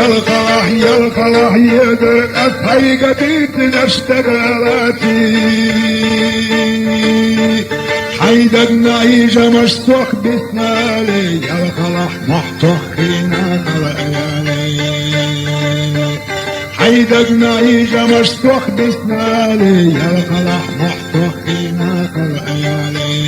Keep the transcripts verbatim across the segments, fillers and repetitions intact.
Ялхалахь, ялхалахь, едар, ас хьайга дийцинарш дагадеалий. Хьай дагна ийжамаш сох биснали, ялхалахь, мохь тоххийна хала аялий. Хьай дагна ийжамаш сох биснали, ялхалахь, мохь тоххийна хала аялий.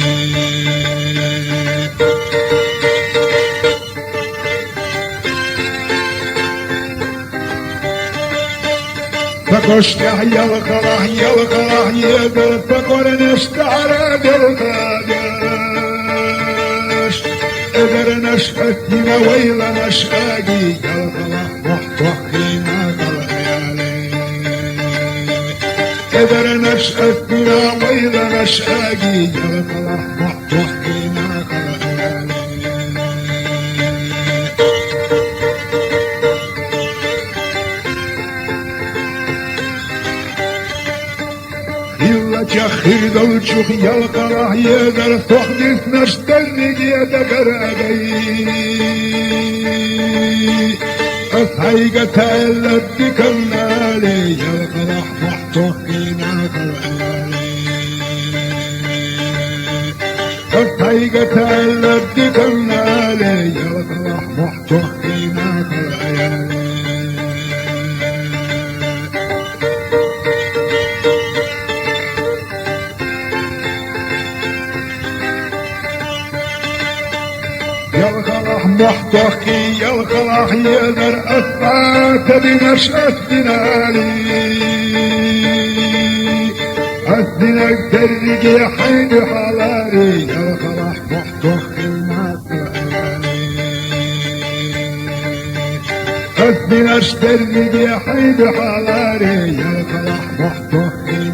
Пакоштяхь, ялхалахь, ялхалахь, едар, пакорнеш тӀара делхадеш. Эдарнаш аттина вайланаш аги, ялхалахь, мохь тоххийна хала аялий. Эдарнаш аттина вайланаш аги, ялхалахь, мохь тоххийна хала аялий. Хиллача хирдалчух, ялхалахь, едар, сох диснарш дерриге дагара дай. Ас хьайга таьлла диканнали, ялхалахь, мохь тоххийна хала аялий. Ас хьайга таьлла диканнали, ялхалахь, мохь тоххийна хала аялий. Ялхалахь, мохь тоххий, ялхалахь, едар, ас бӀаьта динаш ас динали. Ас динаг дерриге хьайна хьалари, ялхалахь, мохь тоххийна хала аялий. Ас динаш дерриге хьайна хьалари, ялхалахь, мохь тоххийна